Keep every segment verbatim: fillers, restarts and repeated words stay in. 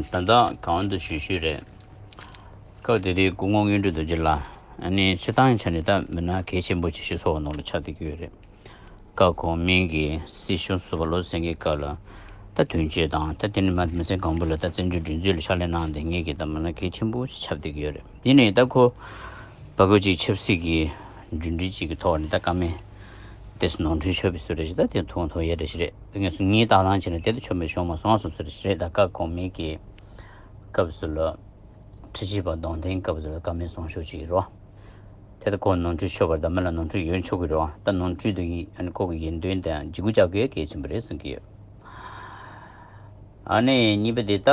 ད་ལྟ་གང་དུ་ཞུ་ཞུ་རེད། སྐབས་དེ་དུས་སྐུ་ངོ་དངོས་གྲུབ་རྡོ་རྗེ་ལགས་ཨ་ནི་སྤྱིར་བཏང་ཆ་ནས་ད་མི་སྣ་གལ་ཆེན་པོ་ཅིག་སྤྱི་ཚོགས་ནང་ལ་ཆགས་བསྡད་ཀྱི་ཡོད་རེད། སྐབས་གོང་མའི་གི་སྲིད་སྐྱོང་ཟུར་པ་བློ་སེང་གེའི་སྐབས་ལ་ད་དོན་གཅོད་དང་ད་དེ་ནི་མ་མི་ཚེ་གང་པོ་ལ་ད་བཙན་བྱོལ་སྒྲིག་འཛུགས་ལ་ཕྱག་ལས་གནང་བསྡད་མཁན་གྱི་ད་མི་སྣ་གལ་ཆེན་པོ་ཞིག་ཆགས་བསྡད་ཀྱི་ཡོད་རེད། ཡིན་ནའི་ད་ཁོ་ཕྲུ་གུ་གཅིག་ཆབ་སྲིད་ཀྱི་གྲུབ་འབྲས་གཅིག་གི་ཐོག་ནས་ད་བཀའ་མོལ་དེ་ནོར་འཁྲུལ་ཤོར་བའི་བཟོ་འདྲ་ཞིག་ད་དེ་མཐོང་ཐོས་ཡ་འདྲ་ཞིག་རེད། ངས་སུ་ངའི་ལྟ་སྟངས་བྱས་ན་དེ་ད་ཆོ་མེད་ཤོང་མ་སོང་བཟོ་འདྲ་ཞིག་རེད། ད་སྐབས་གོང་མའི་གི་སྐབས་སུ་ལ་ཁྲི་བཞི་པ་གདོང་ལྡན་སྐབས་སུ་ལ་བཀའ་མོལ་གསུང་ཤོག་ཅིག་རོ། དེ་ལྟ་ཁོ་ནོར་འཁྲུལ་ཤོར་བ་དང་མི་ལ་ནོར་འཁྲུལ་ཡོད་ཆོག་གི་རེད་བ། ད་ནོར་འཁྲུལ་དུ་ཡིན་ཨ་ནི་ཁོ་གི་ཡིན་དོན་དང་འཇིགས་སྐུལ་བྱ་དགོས་གལ་ཆེན་པོ་རེད་གསུང་གི་ཡོད། ཨ་ནི་གཉིས་པ་དེ་ད་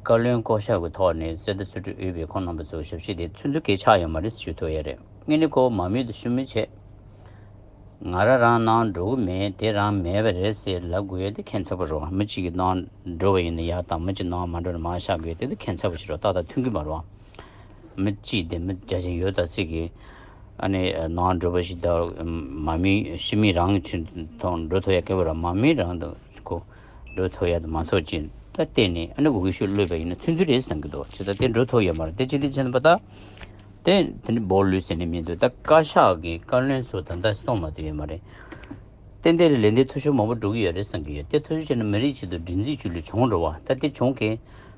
བཀའ་བློན་བསྐོ་གཞག་གི་ཐོག་ནས་གསེར་རྟ་ཚུལ་ཁྲིམས་དབུས་པའི་ཁོང་རྣམ་པ་ཚོ་ཞབས་ཕྱི་དེ་ཚུན་དུ་གལ་ཆགས་ཡོད་མ་རེད་ཞུ་ཐུབ་ཡ་རེད། དངོས་གནས་ཁོ་མ་མི་དུ་ཞུ་མི་བྱེད། ང་རང་རང་ནང་འགྲོ་གི་མེད་དེ་རང་མེད་པ་རེད་ཟེར་ལབ་དགོས་ཡ་དེ་ཁྱད་མཚར་པོ་རེད་བ། མི་གཅིག་གི་ནང་འགྲོ་བ་ཡིན་ན་ཡག་དང་མི་གཅིག་ནང་མ་འགྲོ་ན་མ་བཞག་དགོས་དེ་དེ་ཁྱད་མཚར་པོ་ཞིག་རེད་བ། ཏག་ཏག་མཐུན་གི་མ་རེད་བ། མི་གཅིག་དེ་མི་བརྒྱ་ཅན་ཡོད་ད་ཚིག་གི་ཨ་ནི་ནང་འགྲོ་བ་ཞིག་ད་མ་མི་ཤི་མི་རང་གི་ཆུན་ཐོང་འགྲོ་ཐུབ་ཡ་གལ་པོ་ར་མ་མི་རང་དུ་ཁོ་འགྲོ་ཐུབ་ཡ་དུ་མ་ཐུབ་ཅིང་ད་བལྟས་ནས་ཨ་ནི་གུ་གུ་ཤུ་གློད་པ་ཡིན་ན་ཚུན་ཚོད་རེད་བསམ་གི་འདུག་ཅི་ད་དེ་འགྲོ་ཐུབ་ཡོད་མ་རེད། དེ་ཅི་དེ་ཅན་པ་ད་དེ་དེ་འདྲ་སྦོ་ལུས་ཟེར་ནས་མི་འདུག་ད་བཀའ་ཤག་གི་བཀའ་བློན་ཚོ་ད་ལྟ་སོང་མ་ཐུབ་ཡོད་མ་རེད། ཏན་ཏན་རེད་ལས་འདི་འཐུས་ཤོར་མང་པོ་འགྲོ་གི་ཡོད་རེད་བསམ་གི་ཡོད། དེ་འཐུས་ཤོར་བྱས་ན་མི་རིགས་ཆེད་དུ་སྒྲིག་འཛུགས་ཆུ་ལུས་བྱུང་འགྲོ་བ་ད་དེ་བྱུང་གི་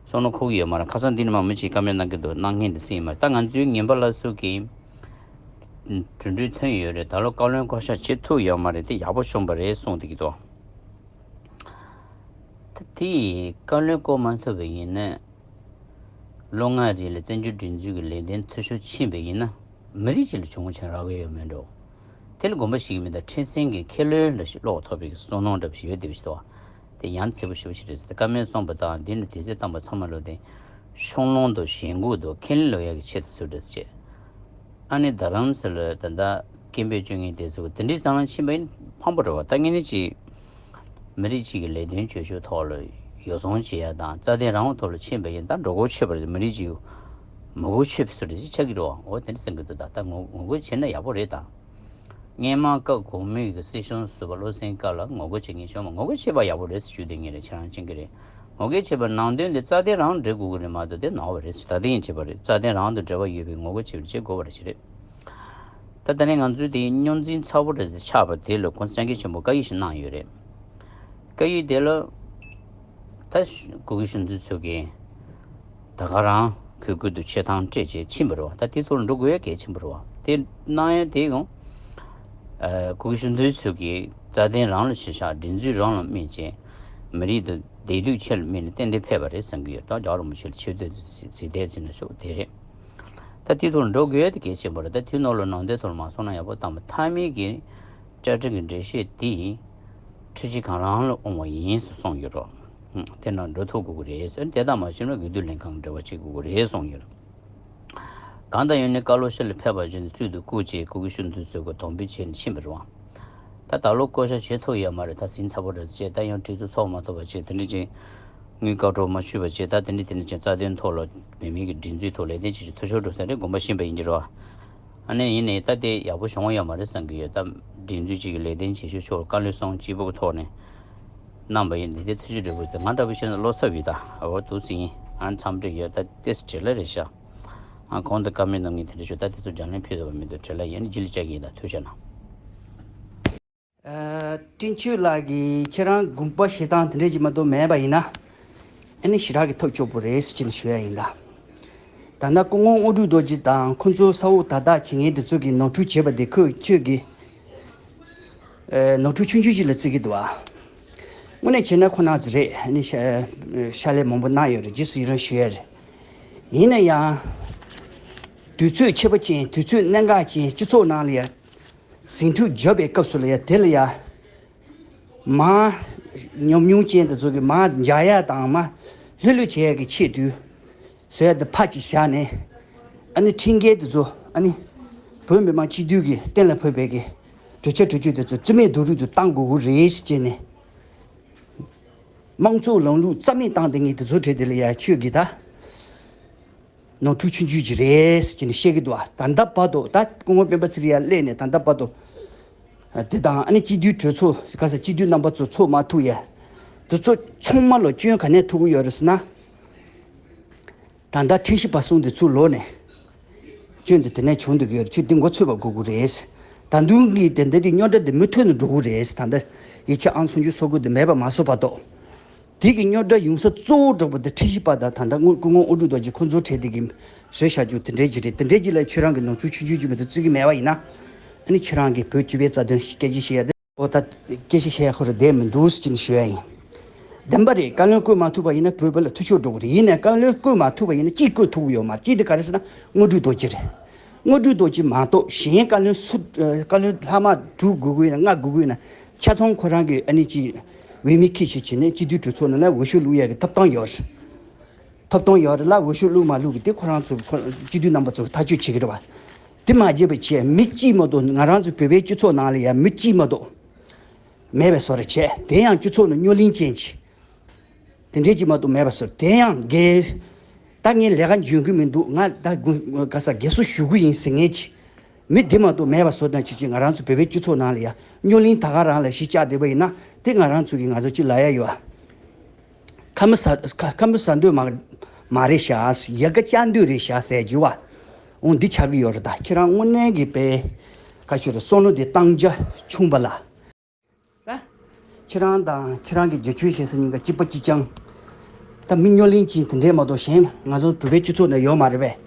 སོང་ན་ཁུག་ཡོད་མ་རེད། ཁ་སང་འདི་ནི་མ་མི་ཅིག་བཀའ་མོལ་གནང་གི་འདུག་གནང་མཁན་འདི་སྲིད་ཡིན་མ་རེད། ད་ང་ཚོའི་ངན་པ་ལ་སུ་གི་གྲུབ་འབྲས་ཐོན་ཡོད་རེད། ད་ལོ་བཀའ་བློན་བསྐོ་གཞག་བྱེད་ཐུབ་ཡོད་མ་རེད། དེ་ཡག་པོ་བྱུང་པ་རེད་གསུངས་བསྡད་ཀྱི་འདུག་ད་དེ་བཀའ་བློན་བསྐོ་མ་ཐུབ་པ་ཡིན་ན་ལོ་ལྔ་རིང་ལ་བཙན་བྱོལ་སྒྲིག་འཛུགས་ཀྱི་ལས་དོན་འཐུས་ཤོར་ཕྱིན་པ་ཡིན་ན་མི་རིགས་ཅིག་ལ་གྱོང་ཆེན་རག་གི་ཡོད་མེད་འགྲོ། དེ་ལ་དགོངས་པ་ཞིག་མི་འདུག་འཕྲིན་ཚན་གྱི་མཁས་བློན་འདྲ་ཞིག་ཀློག་ཐུབ་པའི་བསམ་མནོ་འདྲ་ཞིག་ཡོད་བསྡད་པ་ཞིག་འདུག་དེ་ཡང་ཚེ་པོ་ཞེ་པོ་ཞིག་རེད་ཟེར་ཏེ་བཀའ་མོལ་གསུངས་པ་དང་འདི་ནི་དུས་ཚོད་བཏང་པ་ཚང་མ་ལོ་དེ་ཤོང་ལོང་དུ་ཞེན་ཁོག་དུ་ཁས་ལེན་ལོ་ཡག་གི་ཆེད་དུ་ཚུར་འདྲ་ཟེར། ཨ་ནི་རྡ་རམ་ས་ལ་ད་ལྟ་སྐད་འབོད་བཅོ་ལྔའི་དེ་ཚོ་དེ་འདྲའི་གཙང་ལ་ཕྱིན་པ་ཡིན་ཕངས་པོ་རེད་བ། ད་ངས་ནི་ཅིག་མི་རིགས་གཅིག་གི་ལས་དོན་བྱེད་ཕྱོགས་ཐོག་ལ་ཡོ་བསྲང་བྱེད་ཡ་དང་རྩ་དོན་རང་དབང་ཐོག་ལ་ཕྱིན་པ་ཡིན་ད་འགྲོ་སྒོ་ཆོད་པ་རེད། མི་རིགས་གཅིག་མི་སྒོ་ཆོད་པའི་བཟོ་འདྲ་ཞིག་ཆགས་ཀྱི་རེད་བ། འོ་དེ་འདྲ་བསམ་གྱི་འདུག་ད་ད་ངོ་ངོ་རྒོལ་བྱེད་ན་ཡག་པོ་རེད་ད། སྔོན་མ་སྐབས་གོང་མའི་གི་སྲིད་སྐྱོང་ཟུར་པ་བློ་སེང་སྐབས་ལ་ངོ་རྒོལ་བྱེད་མཁན་བྱུང་མ་ངོ་རྒོལ་བྱེད་པ་ཡག་པོ་རེད་ཞུ་བསྡད་མཁན་རེད། ཁྱེད་རང་མཁྱེན་གྱི་རེད། ངོ་རྒོལ་བྱེད་པ་ནང་དོན་དེ་རྩ་དོན་རང་འབྲེལ་དགོས་ཀྱི་རེད་མ་གཏོགས་དེ་ནོར་བ་རེད། ད་དེ་ཡིན་བྱེད་པ་རེད། རྩ་དོན་རང་དང་འབྲེལ་བ་ཡོད་པའི་ངོ་རྒོལ་བྱེད་པ་བྱེད་དགོས་པ་རེད་ཞེས་རེད། ད་ད་ནས་ང་ཚོའི་དེ་རྙོག་འཛིང་ཚ་པོ་རེད་ཆགས་པ་དེ་ལ་གོང་ས་སྐྱབས་མགོན་ཆེན་པོ་བཀའ་ཡིག་ཞིག་གནང་ཡོད་རེད། བཀའ་ཡིག་དེ་ལ་ད་གུ་གེ་གཞོན་ནུ་ཚོ་གིས་ད་ག་རང་གུས་གུས་དུ་ཆེ་ཐང་སྤྲད་བྱས་ཕྱིན་པ་རེད་བ། ད་དེ་ཐོག་ལ་འགྲོ་དགོས་ཡ་གལ་ཆེན་པོ་རེད་བ། དེ་གནང་ཡ་དེ་ཡང་ཨ་གུ་གེ་གཞོན་ནུ་ཚོ་གིས་རྩ་དོན་རང་ལ་གཞི་བཞག་སྒྲིག་འཛུགས་རང་ལ་དམིགས་བྱས་མི་རིགས་དང་བདེ་སྡུག་ཆེད་ལ་དམིགས་ནས་ཏན་ཏན་ཕེབས་པ་རེད་བསམ་གྱི་ཡོད། ད་རྒྱལ་བ་རིན་པོ་ཆེ་ལ་ཆེ་བསྟོད་གཟིགས་འདེབས་བྱས་ན་ཤོག་དེ་རེད། ད་དེ་ཐོག་ལ་འགྲོ་དགོས་ཡ་དེ་གལ་ཆེན་པོ་རེད། ད་དེ་ནང་ལ་ནང་དོན་ཐོག་ལ་མ་སོང་ན་ཡག་པོ་བཏང་བ་མཐའ་མའི་གི་བཅའ་ཁྲིམས་ཀྱི་འགྲེལ་བཤད་དེ་ཁྲི་སྤྱི་གང་རང་ལ་དབང་བ་ཡིན་ཟེར་གསུངས་ཡོད་རོགས། དེ་ནང་འགྲོ་ཐུབ་དགོས་ཀྱི་རེད་ཟེར། དེ་ལྟར་མ་བྱུང་ན་དགེ་འདུན་ལྷན་ཁང་གི་འབྲེལ་བ་བྱེད་དགོས་ཀྱི་རེད་གསུངས་ཡོད། གང་ལྟར་ཡིན་ནའི་བཀའ་སློབ་ཞུ་ལ་ཕེབས་པ་བཞིན་གཙོས་དུ་བཀུར་བྱས་གུ་གེ་གཞོན་ནུ་ཚོས་གི་དམ་འབུལ་བྱས་ནས་ཕྱིན་པ་རེད་བ། ད་ད་ལོ་བསྐོ་བཞག་བྱེད་ཐུབ་ཡོད་མ་རེད། ད་ཟིན་ཚ་པོ་རེད་ཅེས་ད་ཡང་གྲོས་ཚོགས་ཚོགས་མ་ཐུབ་པ་བྱས་དེ་འདྲ་ཅིག་དངུལ་བཀའ་འཁྲོལ་མ་ཞུས་པ་བྱས་ད་དེ་འདྲ་དེ་འདྲ་ཅིག་རྩ་དོན་ཐོག་ལ་བོད་མི་གི་སྒྲིག་འཛུགས་ཐོག་ལས་དོན་བྱེད་ཆེད་འཐུས་ཤོར་འགྲོ་ས་རེད་དགོངས་པ་ཞིམ་པ་ཡིན་གྱི་རེད་བ། ཨ་ནི་ཡིན་ནའི་ད་དེ་ཡག་པོ་བྱུང་བ་ཡོད་མ་རེད་བསམ་གྱི་ཡོད། ད་སྒྲིག་འཛུགས་གཅིག་གི་ལས་དོན་བྱེད་ཤུགས་ཕྱོགས་བཀའ་བློན་གསུམ་གཅིག་པུ་གི་ཐོག་ནས་གནང་བ་ཡིན་ནའི་དེ་ཐུགས་རྗེ་ཆེ་འགྲོ་དགོས་ཟེར། ང་འདྲ་བོ་བཤད་ན་བློ་འཚབ་ཡོད། ད་འོ་འདུག་སེ་ཡིན། ཨ་འཚམས་འདྲི་ཡོད། ད་ཏེས་བྲེལ་ལ་རེད་ཤག་ཨ་གོང་དུ་བཀའ་མོལ་གནང་མཁན་དེ་འདྲ་ཞུ། ད་དེ་ཚོ་རྒྱང་ལན་ཕུལ་ཐུབ་པ་མི་འདུག་བྲེལ་ལ་ཡིན་ན་རྗེས་ལ་བཅར་གྱི་ཡིན། ད་ཐུགས་རྗེ་གནང་། ཨ་བཀྲིན་ཆོས་ལགས་ཀྱིས་ཁྱེད་རང་དགོངས་པ་བཞེས་སྟངས་དེ་འདྲ་ཅིག་མ་གཏོགས་མེད་པ་ཡིན་ན། ཨ་ནི་ཞེ་དྲག་གི་ཐབས་སྐྱོ་པོ་རེད་ཟེར་ཅིག་ཞུ་ཡ་ཡིན་ད། ད་ལྟ་སྐུ་ངོ་དངོས་གྲུབ་རྡོ་རྗེ་དང་ཁོ་ཚོ་ས་འོག་དག་དག་བྱེད་མཁན་དེ་ཚོ་གིས་ནོར་འཁྲུལ་བྱས་པ་དེ་ཁོས་ཁྱོད་ཀྱིས་ཨ་ནོར་འཁྲུལ་ཆུང་ཆུང་ཞིག་ལ་བརྩི་གི་འདུག་ཨ། དངོས་གནས་བྱས་ན་ཁོ་རང་ཚོ་རེད། ཨ་ནི་ཤ་ཤ་ལས་མང་པོ་གནང་ཡོད་རེད། རྗེས་སུ་ཡི་རང་ཞུ་ཡ་རེད། ཡིན་ན་ཡང་། དུས་ཚོད་ཁྱད་པར་ཅན་དུས་ཚོད་གནད་འགག་ཅན་སྤྱི་ཚོགས་ནང་ལ་ཡ། ཟིང་འཁྲུག་བརྒྱབ་པའི་སྐབས་སུ་ལ་ཡ་དེ་ལ་ཡ། མར་ཉམས་མྱོང་ཅན་དེ་ཚོ་གིས་མར་འཇགས་ཡ་དང་མར་ལྷོད་ལྷོད་བྱེད་ཡ་གི་ཆེད་དུ། བཟོ་ཡ་དེ་ཕར་ཅིག་བཞག་ནས། ཨ་ནི་ཁྲིམས་འགལ་དེ་ཚོ་ཨ་ནི། བོད་མི་མང་སྤྱི་འཐུས་ཀྱི་གཏན་ལ་ཕབ་པའི་གི་གྲོས་འཆར་གྲོས་ཆོད་དེ་ཚོ་རྩིས་མེད་རྡོག་རོལ་དུ་བཏང་དགོས་ཀྱི་རེད་ཟེར་བྱས་ནས། དམངས་གཙོའི་ལམ་ལུགས་རྩ་མེད་བཏང་བསྡད་མཁན་དེ་ཚོ་གྲས་དེ་ལ་ཡ་ཁྱོད་ཀྱིས་ད། ནོར་འཁྲུལ་ཆུང་ཆུང་ཅིག་རེད་ཟེར་ནས་བཤད་ཀྱི་འདུག་ད་ལྟ་བར་དུ་ད་སྐུ་ངོ་སྤེན་པ་ཚེ་རིང་ཡར་སླེབས་ནས་ད་ལྟ་བར་དུ། དེ་དང་ཨ་ནི་སྤྱི་འཐུས་གྲོས་ཚོགས་ག་ས་སྤྱི་འཐུས་རྣམ་པ་ཚོ་ཚོགས་མ་ཐུབ་ཡ། དེ་ཚོ་ཚང་མ་ལ་སྐྱོན་ག་ནས་ཐུག་གི་ཡོད་རེད་ཟེར་ན། ད་ལྟ་ཁྲིམས་ཞིབ་པ་གསུམ་དེ་ཚུར་ལོག་ནས་སྐྱོན་དེ་དེ་ནས་བྱུང་འདུག་གི་ཡོད་རེད། ཁྱོད་འདི་མགོ་ཚོས་པ་དགོས་ཀྱི་རེད། ད་དུང་གི་དེ་འདྲ་དེ་རྙོག་དྲ་དེ་མུ་མཐུད་ནས་འགྲོ་གི་རེད། ད་ལྟ་ཡིག་ཆ་ཨང་སུམ་ཅུ་སོ་དགུ་དེ་མེད་པ་མ་བཟོ་བར་དུ། དེ་གི་རྙོག་དྲ་ཡོང་ས་གཙོ་བོ་འདྲ་པོ་དེ་ཁྲིམས་ཞིབ་པ་དང་ད་ལྟ་སྐུ་ངོ་དབང་སྒྲོན་རྡོ་རྗེ་ཁོང་ཚོ་གྲས་དེ་གིས་བཟོས་བཞག་རྒྱུ་དེ་འདྲའི་ཅིག་རེད། དེ་འདྲའི་ཅིག་ལ་ཁྱོད་རང་གི་ནོར་འཁྲུལ་ཆུང་ཆུང་ཅིག་མི་འདུག་བརྩི་གི་མེད་པ་ཡིན་ན། ཨ་ནི་ཁྱེད་རང་གིས་བོད་སྤྱི་པའི་རྩ་དོན་སྐད་ཆ་བཤད་ཡ་དེ། ཨོ་ད། སྐད་ཆ་བཤད་ཁོ་ར་བསྡད་མི་འདུག་ཟེར་གྱིན་ཞུ་ཡ་ཡིན། བདེན་པ་རེད། བཀའ་བློན་བསྐོས་མ་ཐུབ་པ་ཡིན་ན་བོད་བོད་ལ་འཐུས་ཤོར་འགྲོ་གི་རེད། ཡིན་ནའི་བཀའ་བློན་བསྐོས་མ་ཐུབ་པ་ཡིན་ན་གཅིག་བསྐོས་ཐུབ་ཀྱི་ཡོད་མ་རེད། གཅིག་དེ་ག་རེ་ཟེར་ན་དངོས་གྲུབ་རྡོ་རྗེ་རེད། དངོས་གྲུབ་རྡོ་རྗེ་མ་གཏོགས་གཞན་བཀའ་བློན་སུ་བཀའ་བློན་ལྷག་མ་དྲུག་དགོས་ཀྱི་ཡིན་ན་ལྔ་དགོས་ཀྱི་ཡིན་ན་ཆ་ཚང་ཁོ་རང་གི་ཨ་ནི་ཅིག་འོས་མི་ཁྱི་ཞིག་བྱས་ནས་སྤྱི་འཐུས་གྲོས་ཚོགས་ནང་ལ་འོས་ཤོག་བླུག་ཡ་གི་ཐོབ་ཐང་ཡོད་རེད། ཐོབ་ཐང་ཡོད་རེད་ལ། འོས་ཤོག་བླུག་མ་བླུག་གི་དེ་ཁོ་རང་ཚོ་ཁོ་སྤྱི་འཐུས་རྣམ་པ་ཚོ་ཐག་གཅོད་བྱེད་ཀྱི་རེད་བ། དེ་མ་བྱས་པ་བྱས་མི་གཅིག་མ་གཏོགས་ང་རང་ཚོ་བོད་པའི་སྤྱི་ཚོགས་ནང་ལ་ཡང་མི་གཅིག་མ་གཏོགས་མེད་པའི་བཟོ་འདྲ་བྱས། དེ་ཡང་སྤྱི་ཚོགས་ནང་རྙོག་གླེང་ཅན་གྱི་དེ་འདྲའི་གཅིག་མ་གཏོགས་མེད་པ་བཟོ། དེ་ཡང་འགལ་ད་ངས་ལས་ཀ་འཇོན་གི་མི་འདུག་ང་ད་དགུ་ག་ས་རྒས་གསོ་ཞུ་གི་ཡིན་ཟེར་མཁན་གྱི་མི་དེ་མ་གཏོགས་མེད་པ་བཟོ་དང་ཅི་ཅི་ང་རང་ཚོ་བོད་པའི་སྤྱི་ཚོགས་ནང་ལ་ཡང་རྙོག་གླེང་ད་ག་རང་ལ་གཞི་བཅག་བསྡད་པ་ཡིན་ན་དེ་ང་རང་ཚོ་གི་ང་ཚོ་ཅི་ལ་ཡ་ཡོད་ཨ། ཁ་མི་ཟ་ཁ་ཁ་མི་ཟ་འདོད་མ་མ་རེད་ཤག་ཡ་ག་བཅག་འདོད་རེད་ཤག་ཟེར་གྱི་བ། འོང་འདི་ཆགས་ཀྱི་ཡོད་རེད། ད་ཁྱེད་རང་དངོས་གནས་ཀྱི་དཔེ་ཁ་ཤོར་བསམ་བློ་འདི་བཏང་རྒྱ་ཆུང་པ་ལ། ད་ཁྱེད་རང་དང་ཁྱེད་རང་གི་རྒྱ་ཆོས་བྱེད་ས་གཉིས་ཀ་གཅིག་པ་གཅིག་རྐྱང་། ད་མི་རྙོག་གླེང་ཅན་དེ་འདྲས་མ་གཏོགས་གཞན་ང་ཚོ་བོད་པའི་སྤྱི་ཚོགས་ནང་ཡོད་མ་རེད་པས།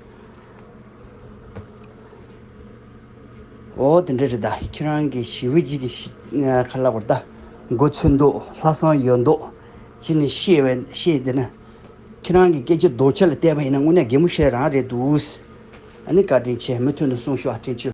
ཨོ་དེ་འདྲ་རེད། ད་ཁྱེད་རང་གི་ཞི་བའི་གཅིག་གི་ཤི་ཁ་ལ་བར་ད་མགོ་ཚོས་འདུག་ལྷག་བསམ་ཡོད་འདུག་ཅི་ནས་ཤེས་བས་ཤེས་དེ་ན། ཁྱེད་རང་གི་སྐད་ཆ་རྡོག་ཆ་ལ་བལྟས་པ་ཡིན་ན་དངོས་གནས་གད་མོ་ཤོར་རང་རེད་འདུག་ཨ་ནི་བཀའ་དྲིན་ཆེ། མུ་མཐུད་ནས་གསུང་ཤོག་ཨ་དྲིན་ཆེ།